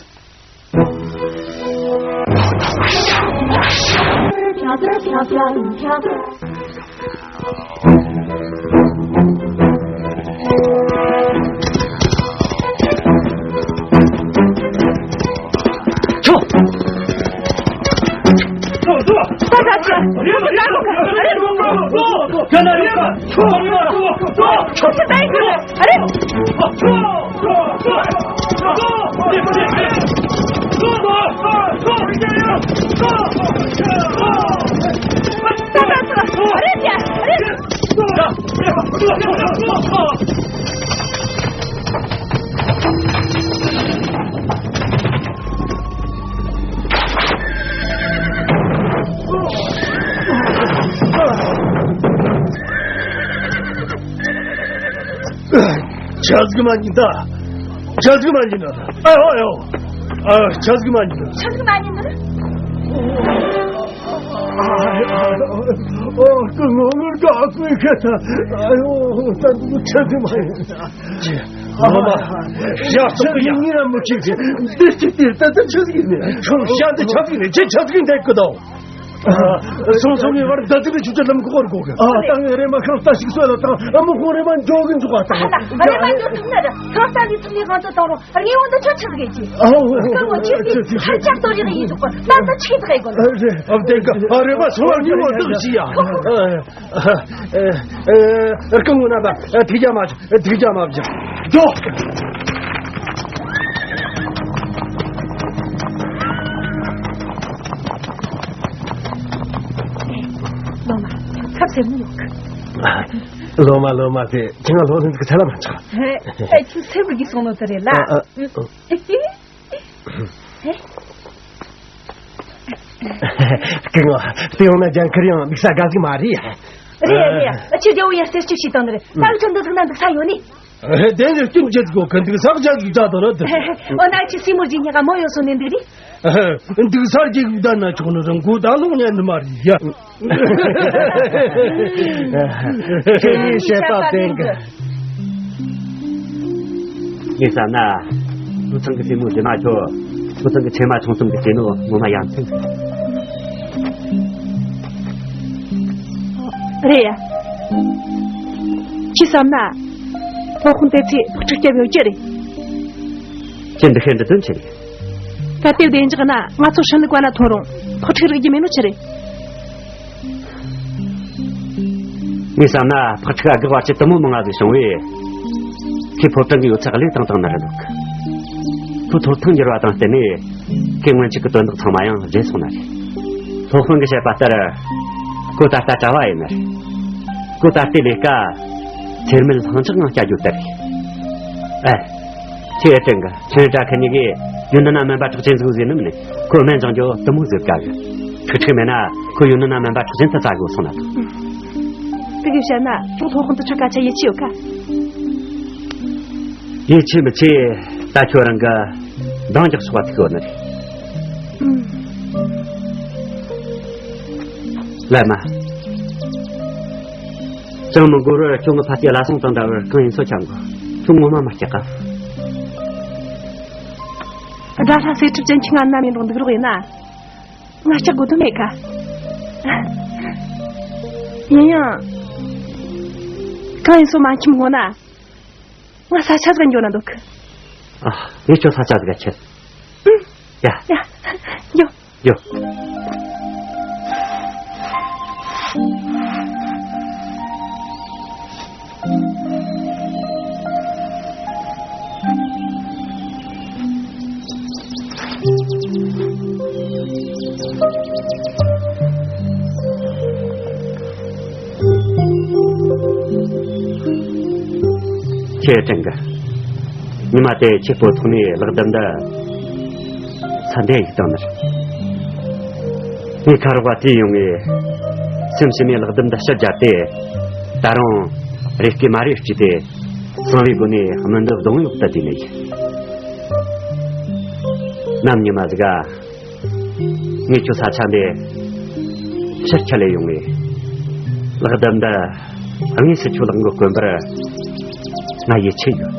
ཆ་ཟིག་མ་ཉིན་ད། ཆ་ཟིག་མ་ཉིན་ད། ཨ་ཡོ་ཨ་ཡོ། ཨ། ཆ་ཟིག་མ་ཉིན་ད། ཆ་ཟིག་མ་ཉིན་ད། ཨ་ཡོ། ཨ་ཡོ། ཨ་ཡོ། ད་འདི་ཆ་ཟིག་མ་ཉིན་ད། ཅི། ངོ་མ། ཡ། ཆ་ཟིག་ཉིན་ར་མི་ཁྲིད་གི། འདི་ཅི་སྟེ། ད་ད་ཆ་ཟིག་ནི། ཁྱོད་ཤ་འདི་ཆ་ཟིག་ནི། ཅི་ཆ་ཟིག་འདི་གི་དང་། སོང་སོང་ངས་བར་ཟླ་ཚིགས་ཆུ་ཚོད་ལམ་ཁོག་གོ་གི། ཨ། ད་ངས་རེ་མ་ཤང་རྟ་ཞིག་གསོད་ལ་དང་། ཨ། མི་ཁོང་རེ་མ་འཇོག་གི་འཇུག་པ་དང་། ཨ། རེ་མ་འཇོག་ཐུབ་ན་ར་ཤང་རྟ་ལི་ཚུགས་ནས་གང་དུ་བཏང་རུང་རེ་བོ་འདི་ཆོ་ཆི་གེ་ཅི། ཨ། ཧོ་ཧོ། ཧོ། ཧོ། ཧར་ཆག་ཏོ་རེ་ཡིན་འདུག་པ། ད་ད་ཆི་ཐག་གོ་ནི། ཨ། རེད། ཨ། དེ་ག། ཨ། རེ་མ་སོང་བ་ཉིན་མོ་འདུག་ཞིག་ཡ། ཨ། ཨ། ཨ། རྐང་ངོ་ན་པ། ཨ། ཐིག་རྒྱ་མ། ཐིག་རྒྱ་མ་བྱ། འགྲོ། ལོ་མ། ཁབ་ཟེར་ནི་ཡོད་གི། ལོ་མ་ལོ་མ་ཟེར། ཁྱེད་ང་ལོ་ལོན་ཟིག་ཚད་ལ་མ་ཆགས། ཧེ། ཨེ། ཁྱོད་སེམས་རུ་གི་སོང་ནོ་དེ་རེད་ལ། ཨ། ཨ། ཧེ། སྐུ་ངོ། དེ་ཡོང་ན་ཇན་ཁིར་ཡང་འདུག་ས་དགའ་ཟིག་མ་རེད། རེད་རེད། ཨ། ཁྱེད་རྒྱལ་བོ་ཡར་གསེར་སྐྱིབས་ཤིག་བཏང་ནི་རེད། ད་ཁྱོད་འདི་ཟིག་ན་འདུག་ས་ཡོད་ནི། ཨ། དེ་ནི་སྐྱིན་བརྗེད་གོ་གི། འདུག་ས་བརྗེད་གི་བྱ་དོ་ར་དེ། འོ་ན་ཁྱེད་སྲིང་མོ་རྗེས་ཉག་ག་མོ་ཡོད་སོང་ནི་འདུག་རེད། ཨ། འདུག་ས་རྒྱལ་བོ་ད་ན་ཆོག་ནི་རང་གོ་ད་ལོང་ཉན་ནི་མ་རེད་ཡ། ཁྱེད་ནི་བཤད་པ་བསྟན་གི། ངས་བསམ་ན། ཕོ་བྲང་གི་སྲས་མོ་རྗེས་མ་ཁྱོད། ཕོ་བྲང་གི་ཆེ་མ་ཆུང་གསུམ་གྱི་སྲས་ནོ་ངོ་མ་ཡ་མཚན་ཟིག། རེད་ཡ། ཁྱེད་བསམ་ན། སློབ་དཔོན་དེ་ཚོས་ཕག་ཁྲིག་སྐྱབས་ཡོད་ཀྱི་རེད། ཁྱེད་འདི་ཤེས་འདི་དོན་ཆེ་རེད། གལ་ཏེ་བདེ་འཇགས་ན་ང་ཚོ་ཧྲིན་ལུག་པ་ན་ཐོན་རུང་ཕག་ཁྲིག་རིག་རྒྱུ་མེད་ནོ་ཆི་རེད། ངས་བསམ་ན་ཕག་ཁྲིག་ག་དགག་པ་ཆེ་དུ་མོ་མང་ང་ཟིག་བྱུང་བས། ཁོས་ཕོ་བྲང་གི་ཡོད་ཚད་བློས་བཏང་བཏང་ནི་རེད་འདུག། ཁོས་ཐོབ་ཐང་འགྱུར་བ་དང་བསྟུན་ནས་ཁོས་སྔོན་ཆད་ཀྱི་དོན་དག་ཚང་མ་ཡང་བརྗེད་སོང་ནི་རེད། སློབ་དཔོན་གྱིས་བཤད་པ་ལྟར། ཁོ་ད་ལྟ་གྲྭ་བ་ཡིན་ནི་རེད། ཁོ་ད་ལྟའི་ལས་ཀ་ཚེར་མེད་ལྷིང་འཇགས་ངང་བྱ་རྒྱུ་ལྟར་རེད། ཨེ། ཁྱེད་ཨེ་ཀྲེང་གི་ཁྱེད་དྲ་ཁ་གཉིས་ཀས་ཡུལ་འདི་ན་སྨན་པ་གྲགས་ཅན་ཟིག་ཟིག་ནི་མིན་ནི། ཁོ་སྨན་སྦྱང་རྒྱུ་དུ་མོ་ཟིག་དགའ་གི། ཁྲིག་ཁྲིག་མེད་ན་ཁོ་ཡུལ་འདི་ན་སྨན་པ་གྲགས་ཅན་དུ་བཙལ་དགོས་སོང་ན་ཐང་། དེ་གི་བཤད་ན་ཁྱོད་སློབ་དཔོན་དུ་ཁྲིད་སྐད་ཆ་ཡིད་ཆེས་ཡོད་ཀ། ཡིད་ཆེས་མི་ཆེས་ད་ཁྱོད་རང་གི་འདང་རྒྱག་ཆོག་པ་ཐུག་ཡོད་ནི་རེད། ལགས་མ། ཅང་མི་འགོར་བར་ཁྱོད་ངི་ཕ་སྐྱེ་བླ་སྲུང་དང་འདྲ་བར་གང་ཡིན་སོ་ཆ་འགོ། ཁྱོད་ངོ་མ་མ་སྐྱག་ག། དགྲ་ལྷ་སེ་ཁྲིབ་ཅན་ཁྱི་ང་ནམ་ཡིན་རུང་འདུག་རོགས་ཡིན་ན། ང་ལྕགས་དགོས་དོན་མེད་ཁ། ཡིན་ཡང་། གང་ཡིན་སོ་མ་ཁྱིམ་ངོ་ན། ང་ས་ཆ་ཟིག་འགྱོ་ན་འདུག་ཨ། ངས་ཁྱོད་ས་ཆ་ཟིག་ཁྱེར། ཨུ། ཡ། ཡ། འགྱོ། འགྱོ། ཁྱེད་དྲན་གི། ཉི་མ་དེ་ཁྱེད་སྤོ་ཐོག་ནས་ལག་བརྡ་འདི་ས་འདས་ཡིག་བཏང་ནི་རེད། ངས་ཁ་རོག་པ་དེ་ཡོང་ངས་སེམས་ཕྱི་ནས་ལག་བརྡ་འདི་ཕྱིར་སྦྱར་ཏེ། ད་རུང་རེ་སྐྱེས་མ་རེ་སྐྱེས་ཏེ་གསང་བའི་སྒོ་ནས་སྨོན་འདུན་གདུང་ཡོད་ལྟ་དུས་ནས་ཡིན། ནམ་ཉི་མ་ཟིག་ག་ངས་ཁྱོད་ས་ཆ་འདི་ཕྱིར་ཁྱེར་ལས་ཡོང་ངས། ལག་བརྡ་འདི་དངོས་སུ་ཁྱོད་ལག་མགོ་བསྐོན་པར་ང་ཡིད་ཆེས་ཡོད།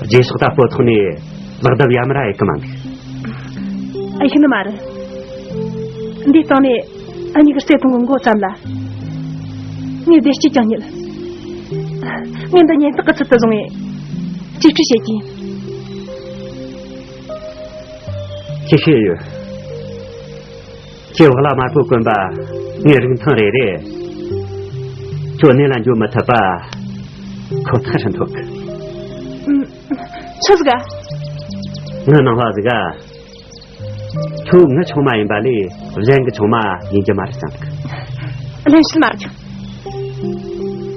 རྗེས་སོགས་ད་སྤོ་ཐོག་ནས་ལག་བརྡ་ཡ་མ་ར་ཡེ་གི་མ་འདུག་ཨ་ཤི་ནི་མ་རེད། འདིའི་སྟེང་ནས། ཨ་མྱེས་ཀྱི་བརྩེ་དུང་གི་མགོ་བརྩམས་ལ། ངས་བདེ་སྐྱིད་ཀྱང་རྙེད། ངས་འདི་ཉེན་རྟོག་གི་ཚུལ་དུ་བཟུང་བས་གཅེས་སྤྲས་བྱེད་ཀྱིན། ཁྱེད་ཤེས་ཡོད། ཁྱེད་བག་ལ་དམར་པོ་གོན་པ་ངའི་རིན་ཐང་རེ་རེ། ཁྱོད་གནས་ལ་འགྱོ་མི་ཐུབ་པ་ཁོ་ཐག་རེད་འདུག་ཆི་ཟིག་ག་ངའི་ནང་ལ་ཟིག་ག་ཁྱོད་ངའི་ཆུང་མ་ཡིན་པ་ལས་གཞན་གྱི་ཆུང་མ་ཡིན་གྱི་མ་རེད་བསམ་གི། ལན་བྱིན་མ་རྒྱག་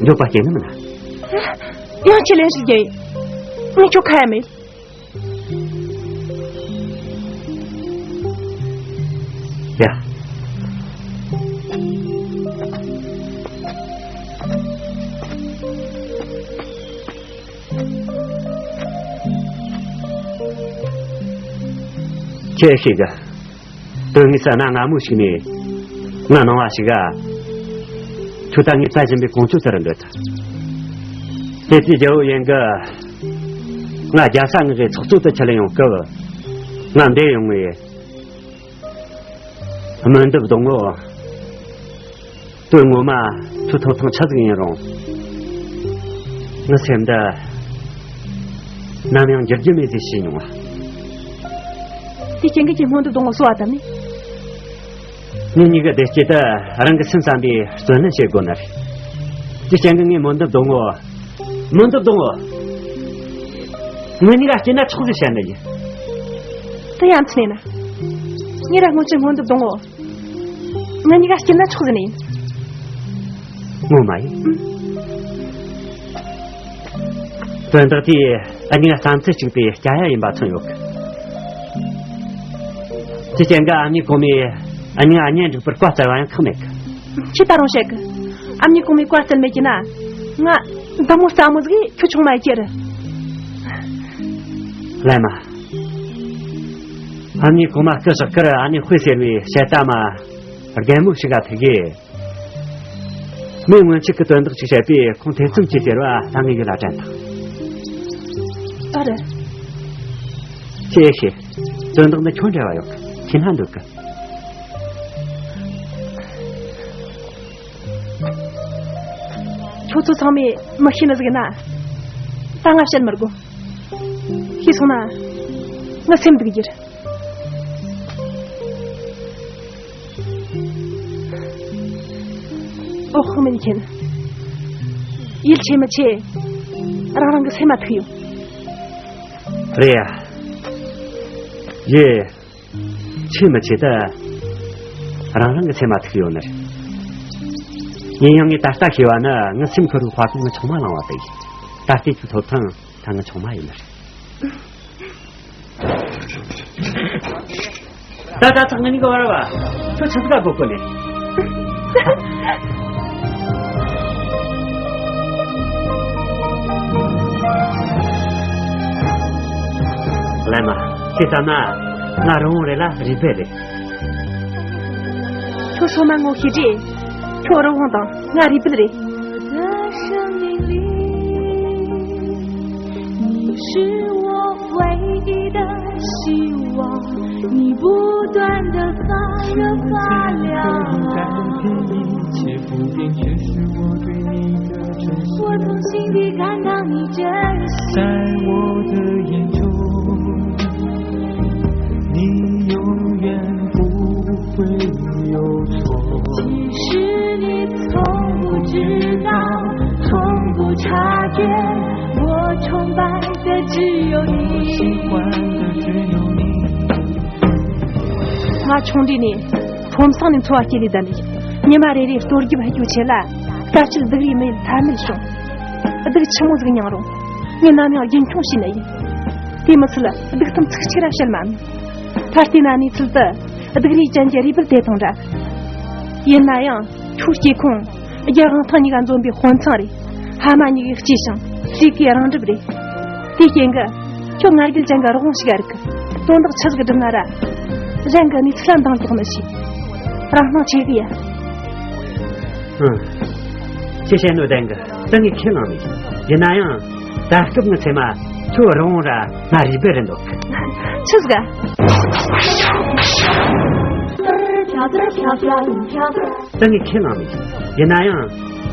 འགྱོད་པ་སྐྱེས་ནི་མིན་ན། ཡང་ཁྱེད་ལན་ཞིག་རྒྱག་ངས་ཁྱོད་ཁ་ཡ་མེད། ཡ། ཁྱེད་ཤེས་གི། དོན་དངོས་སུ་གནའ་སྔ་མོ་ཞིག་ནས་ང་ནང་བ་ཞིག་ག་ཁྱོད་ད་ངས་བཙལ་བཞིན་པའི་ཀོང་ཇོ་ཟེར་འདོད། དེ་དུས་རྒྱལ་བོ་ཡིན་གི། ང་རྒྱལ་ས་ངག་གི་ཚོགས་གཙོ་དུ་ཁྲིད་ལ་ཡོང་སྐབས་ང་འདིར་ཡོང་ངས། སྨོན་འདུན་གདུང་ངོ་། དོན་ངོ་མ་ཁྱོད་ཐོབ་ཐང་ཆི་ཟིག་ཡིན་རུང་། ངའི་སེམས་འདི་ནམ་ཡང་འགྱུར་རྒྱུ་མེད་ཟེར་ཞུས་མྱོང་བ། དེ་རྐྱེན་གྱིས་ཁྱེད་སྨོན་འདུན་གདུང་ངོ་གསོལ་བ་བཏབ་ནས། ངེད་གཉིས་ཀྱི་བདེ་སྐྱིད་དེ་རང་གི་སེམས་བསམ་པའི་བརྩོན་ལེན་བྱེད་དགོས་ནི་རེད། དེ་རྐྱེན་གྱིས་ངས་སྨོན་འདུན་གདུང་ངོ་། སྨོན་འདུན་གདུང་ངོ་། ངེད་གཉིས་ཀ་སྐྱིད་ན་ཆོག་ཟེར་བཤད་ནི་ཡིན། དེ་ཡ་མཚན་ན། ངེད་ར་སྔོན་ཆད་སྨོན་འདུན་གདུང་ངོ་། ང་གཉིས་ཀ་སྐྱིད་ན་ཆོག་ཟེར་ནི་ཡིན། ངོ་མ་ཡིན། དོན་དག་དེས་ཨ་ནེ་བསམ་ཚུལ་གཅིག་པའི་སྐྱ་ཡ་ཡིན་པ་མཚོན་ཡོད་གི། དེ་རྐྱེན་གྱིས་ཨ་མྱེས་གོང་མས་ཨ་ནེ་གཉེན་སྒྲིག་པར་བཀའ་སྩལ་བ་ཡང་ཁག་མེད་གི། ཁྱེད་ད་རུང་བཤད་གི། ཨ་མྱེས་གོང་མས་བཀའ་སྩལ་མེད་ཀྱི་ན། ང་འདི་མོ་སླ་མོ་ཟིག་གིས་ཁྱོད་ཆུང་མ་ཡེ་རྒྱུ་རེད། ལན་མ། ཨ་མྱེས་གོང་མ་སྐུ་བཞག་ཁར་ཨ་ནེ་དཔེ་ཟེར་བའི་བཤད་གཏམ་རྒན་མོ་ཞིག་ག་ཐུག་གི། མོས་སྔོན་ཆད་ཀྱི་དོན་དག་ཅིག་བཤད་པས་ཁོང་ཐེ་ཚོམ་གྱིས་ཟེར་བ་ད་ངས་ཡིད་ལ་དྲན་ཐལ། ཨ་རེད། ཁྱེད་ཤེས། དོན་དག་འདི་ཁྱོད་འབྲེལ་བ་ཡོད་གི། ཁྱེད་སྣ་འདུག་གི། ཁྱོད་ཚོ་ཚང་མས་མི་ཤེས་ནི་ཟིག་ཡིན་ན། ད་ང་བཤད་མི་དགོས། ཤེས་སོང་ན། ངའི་སེམས་སྡུག་རྒྱུ་རེད། ཨོ་ཧོ་མིན་ཁྱེད། ཡིད་ཆེས་མི་ཆེས། རང་རང་གི་སེམས་མ་ཐུག་ཡོད། རེད་ཡ། ཡེ། ཆེས་མི་ཆེས་ད། རང་རང་གི་སེམས་མ་ཐུག་ཡོད་ནི་རེད། ཡིན་ཡང་ངས་ད་ལྟ་ཤེས་པ་ནི་ངའི་སེམས་ཁུར་བའི་དཔའ་ཁོ་ངའི་ཆུང་མ་བླངས་པ་དེ་ཡིན། ད་ལྟའི་ཁྱོད་ཐོབ་ཐང་ད་ངའི་ཆུང་མ་ཡིན་ནི་རེད། ད་ད་ཐག་ང་གཉིས་ཀ་བར་བ། ཁྱོད་ཆི་ཟིག་ག་གོ་གོ་ནས། ལན་མ། ཁྱེད་ལྟ་ན་ང་རི་བོང་རེད་ལ་རུས་སྦལ་རེད། ཁྱོད་སོ་མ་ངོ་ཤེས་རེད། ཁྱོད་རི་བོང་དང་ང་རུས་སྦལ་རེད། 生命里，你是我唯一的希望，你不断地发热发亮。我从心底感到你真心。在我的眼中，你永远不会有错。即使你从不知道，从不察觉，我崇拜的只有你。我喜欢的只有你。 ང་ཆུང་དུས་ནས་ཁྲོམ་སྲང་ནས་འཚོ་བ་སྐྱེལ་ལས་བསྡད་ནས། ཉི་མ་རེ་རེ་སྟོད་རྒྱབ་ཕུད་རྒྱུའི་ཆེད་ལ་དཀའ་སྤྱད་སྡུག་རུས་མེད་ཐབས་མེད་བྱུང་། སྡུག་ཆི་མོ་ཟིག་མྱངས་རུང་། ངས་ནམ་ཡང་རྒྱུན་འཁྱོངས་བྱས་ནི་ཡིན། དེ་མི་ཚད་སྡུག་གཏམ་ཚིག་གཅིག་ར་བཤད་མ་མྱོང་། ད་ལྟའི་ན་གནས་ཚུལ་དེ་སྡུག་རུས་ཅན་གྱི་རུས་སྦལ་དེ་དང་འདྲ། ཡིན་ན་ཡང་ཁྱོད་སྐྱེ་ཁུངས་རྒྱ་དབང་ཐང་གཉིས་ཀ་འཛོམས་པའི་དཔོན་ཚང་རེད། ཕ་མ་གཉིས་ཀས་གཅེས་ཤིང་སྲས་ཀྱི་རང་གྲུབ་རེད། དེའི་རྐྱེན་གྱིས་ཁྱོད་ང་རྒྱལ་ཅན་གྱི་རི་བོང་ཞིག་རིག་གི། དོན་དག་ཆི་ཟིག་སྒྲུབ་ན་ར། གཞན་གྱི་གནས་ཚུལ་ལ་འདང་རྒྱག་མི་བྱེད། རང་སྣང་ཆེ་གི་ཡ། ཨང་། ཅི་བཤད་ནོ་བདེན་གི། ད་ངས་ཁས་བླངས་མེད། ཡིན་ན་ཡང་ད་སྐབས་ངའི་མཚན་མ་ཁྱོད་རི་བོང་ར་ང་རུས་སྦལ་རེད་འདུག། ཆི་ཟིག་ག། ད་ངས་ཁས་བླངས་མེད། ཡིན་ན་ཡང་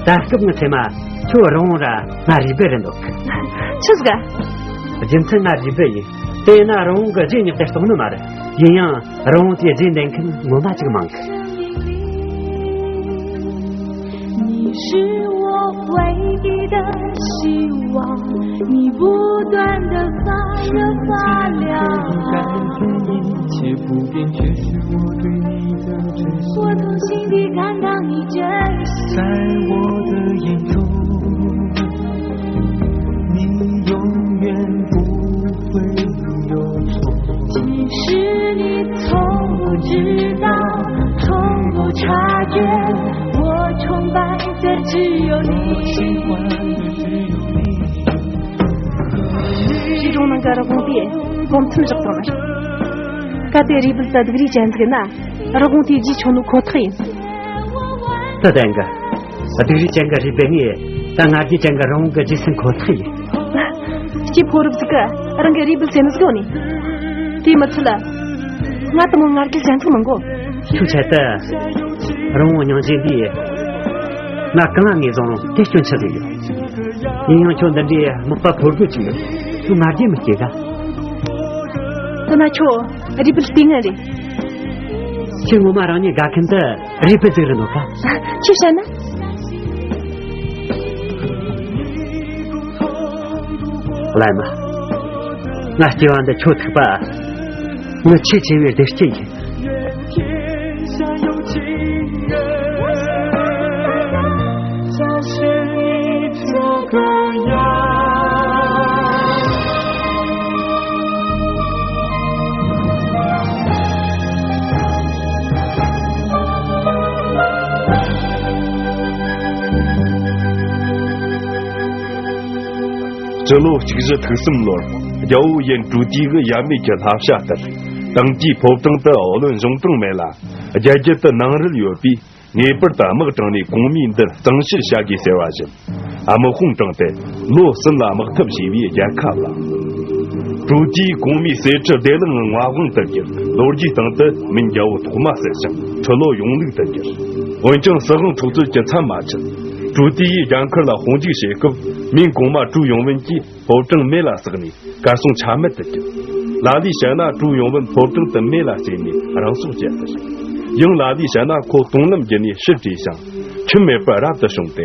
ད་སྐབས་ངའི་མཚན་མ་ཁྱོད་རི་བོང་ར་ང་རུས་སྦལ་རེད་འདུག། ཆི་ཟིག་ག། རྒྱུ་མཚན་ང་རུས་སྦལ་ཡིན། དེ་ཡིན་ན་རི་བོང་གི་རྫས་རྙེད་དེ་རྟོགས་ནི་མ་རེད། ཡིན་ཡང་རི་བོང་དེའི་རྫས་འདེད་མཁན་ངོ་མ་ཅིག་མང་གི། 你是我唯一的希望，你不断地发热发亮。我从心底感到你真心。在我的眼中，你永远不会有错。即使你从不知道，从不察觉，我崇拜的只有你。 ཞིག་རོང་ནང་གི་རི་བོང་དེ་གོམ་མཚམས་བཞག་བཏང་ནི། གལ་ཏེ་རུས་སྦལ་དེ་སྡུག་རུས་ཅན་ཟིག་ན། རི་བོང་དེ་རྗེས་ཆོད་ནོ་ཁོ་ཐག་ཡིན། ད་བདེན་གི། སྡུག་རུས་ཅན་གི་རུས་སྦལ་ངས་ད་ང་རྒྱལ་ཅན་གི་རི་བོང་གི་རྗེས་ཟིན་ཁོ་ཐག་ཡིན། སྐྱེས་ཕོ་རབ་ཟིག་གིས་རང་གི་རུས་སྦལ་ཟེར་ནི་ཟིག་ཡོད་ནི། དེ་མི་ཚད་ལ། ང་དེ་མོ་ང་རྒྱལ་ཅན་ཟིག་མི་དགོས། ཁྱོད་ཆེད་དུ་རི་བོང་རྙིང་རྗེ་འདིས་ང་གང་ལ་ངེས་བཟུང་རུང་དེ་སྐྱོན་ཆི་ཟིག་ཡོད། ཡིན་ཡང་ཁྱོད་འདི་འདྲའི་མག་པ་ཕོ་རྒོད་ཅིག་ཡོད། ཁྱོད་ང་རྒྱལ་མི་སྐྱེ་ག། དེ་ན་ཁྱོད་རུས་སྦལ་ལྟས་ངན་རེད། ཁྱོད་ངོ་མ་རང་ཉིད་དགའ་མཁན་དེ་རུས་སྦལ་ཟིག་རེད་འདུག་ག། ཁྱོད་བཤད་ན། བླ་མ། ང་སྐྱེ་བ་འདི་ཁྱོད་ཐུག་པ། ངའི་ཆེས་ཆེ་བའི་བདེ་སྐྱིད་ཡིན། སྤྱི་ལོ་གཅིག་བཞི་ཐིག་གསུམ་ལོར་རྒྱལ་བོ་ཡུལ་ཀྲུའུ་ཏི་གི་ཡབ་མེས་ཀྱི་བསླབ་བྱ་ལྟར། དེང་དུས་ཕོ་བྲང་དུ་བློན་གཞུང་དྲུང་མེད་ལ། རྒྱལ་རྒྱུད་དུ་ནང་རུལ་ཡོད་པས། ངེས་པར་དུ་དམག་དྲངས་ནས་གོང་མའི་མདུན་གཙང་བཤེར་བྱ་དགོས་ཟེར་བ་བཞིན། དམག་དཔུང་དྲངས་ཏེ་ལོ་གསུམ་ལ་དམག་འཐབ་བྱས་པའི་རྒྱལ་ཁ་བླངས། ཀྲུའུ་ཏིའི་གོང་མའི་གསེར་ཁྲི་བདེ་བླག་ངང་མངའ་དབང་དུ་གྱུར། ལོ་རྒྱུས་སྟེང་དུ་མིང་རྒྱལ་བོ་ཐོག་མ་ཟེར་ཞིང་ཁྲི་ལོ་ཡུང་ལུགས་དུ་གྱུར། འོན་ཀྱང་སྲིད་དབང་འཕྲོག་རྩོད་ཀྱི་མཚམས་མ་ཆད། ཀྲུའུ་ཏི་ཡིས་རྒྱལ་ཁབ་ལ་དཔུང་འཇུག་བྱེད་སྐབས། མིང་གོང་མ་ཀྲུའུ་ཡུང་ཝུན་གྱིས་ཕོ་བྲང་མེ་ལ་བསྲེགས་ནས་གར་སོང་ཆ་མེད་དུ་གྱུར། ལ་ལས་བཤད་ན་ཀྲུའུ་ཡུང་ཝུན་ཕོ་བྲང་དུ་མེ་ལ་བསྲེགས་ནས་རང་སྲོག་བཅད་ཟེར། ཡང་ལ་ལས་བཤད་ན་ཁོ་དུང་ལམ་བརྒྱུད་ནས་ཕྱིར་བྲོས་ཤིང་ཁྱིམ་མེད་པར་རབ་ཏུ་བྱུང་སྟེ།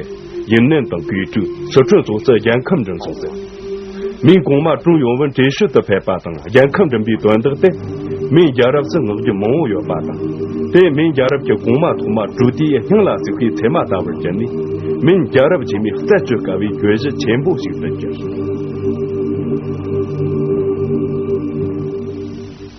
ཡུན་ནན་དང་གོས་ཀྲུའུ། སི་ཁྲོན་སོགས་སུ་རྒྱལ་ཁམས་འགྲིམས་སོང་ཟེར། མིང་གོང་མ་ཀྲུའུ་ཡུང་ཝུན་བྲོས་བྱོལ་དུ་ཕེབས་པ་དང་རྒྱལ་ཁམས་འགྲིམས་པའི་དོན་དག་དེ། མིང་རྒྱལ་རབས་སུ་བསྔགས་རྒྱུ་མང་བོ་ཡོད་པ་དང་། དེ་མིང་རྒྱལ་རབས་ཀྱི་གོང་མ་ཐོག་མ་ཀྲུའུ་ཏི་ཡི་སྙིང་ལ་ཟུག་པའི་ཚེར་མ་ལྟ་བུར་གྱུར་ནས། མིང་རྒྱལ་རབས་ཆེན་མོའི་རྩད་གཅོད་དཀའ་བའི་གྱོད་གཞི་ཆེན་པོ་ཞིག་ཏུ་གྱུར།